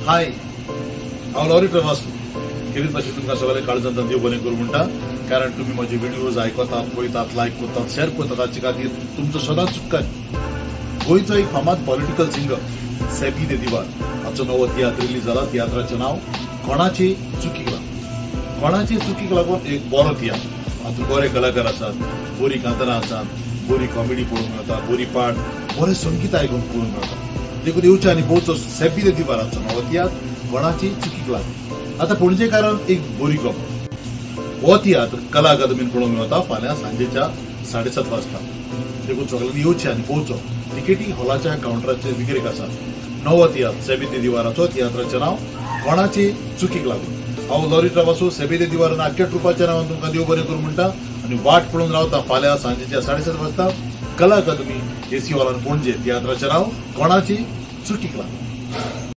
हाय, हांव लॉरी प्रवासू खेरीत भाशेन तुमकां सगळें काळजांत देव बरें करूं म्हणटा, कारण तुमी म्हजे व्हिडियोज आयकतात, पळयतात, लायक करतात, शेअर करतात. हाचे खातीर तुमचो सदांच उपकार. गोंयचो एक फामाद पॉलिटिकल सिंगर सॅबी दे दिवार हाचो नवो तियात्र रिलीज जाला. तियात्राचें नांव कोणाचे चुकीक लागून. कोणाचे चुकीक लागून एक बरो तियात्र. हातूंत बरे कलाकार आसात, बरी कांतारां आसात, बरी कॉमेडी पळोवंक मेळटा, बरी पाठ, बरें संगीत आयकूंक पळोवंक मेळटा. देखून येवचें आनी पळोवचो सॅबी दे दिवार हाचो नवो तियात्र कोणाची चुकीक लागून. आतां पणजेकारांक एक बरी खबर, हो तियात्र कला अकादमीन पळोवंक मेळटा फाल्यां सांजेच्या 7:30 वाजता. देखून सगळ्यांनी येवचें आनी पळोवचो. तिकेटी हॉलाच्या कावंटराचेर विक्रेक आसात. नवो तियात्र सॅबी दे दिवाराचो, तियात्राचें नांव कोणाचे चुकीक लागून. हांव लॉरी ट्रावासो सॅबी दे दिवारान आख्ख्या ट्रुपाच्या नांवान तुमकां देव बरें करूं म्हणटा आनी वाट पळोवन रावता फाल्यां सांजेच्या 7:30 वाजता कला अकादमी एसी हॉलान पणजे. तियात्राचें नांव कोणाची चुकीक लागून.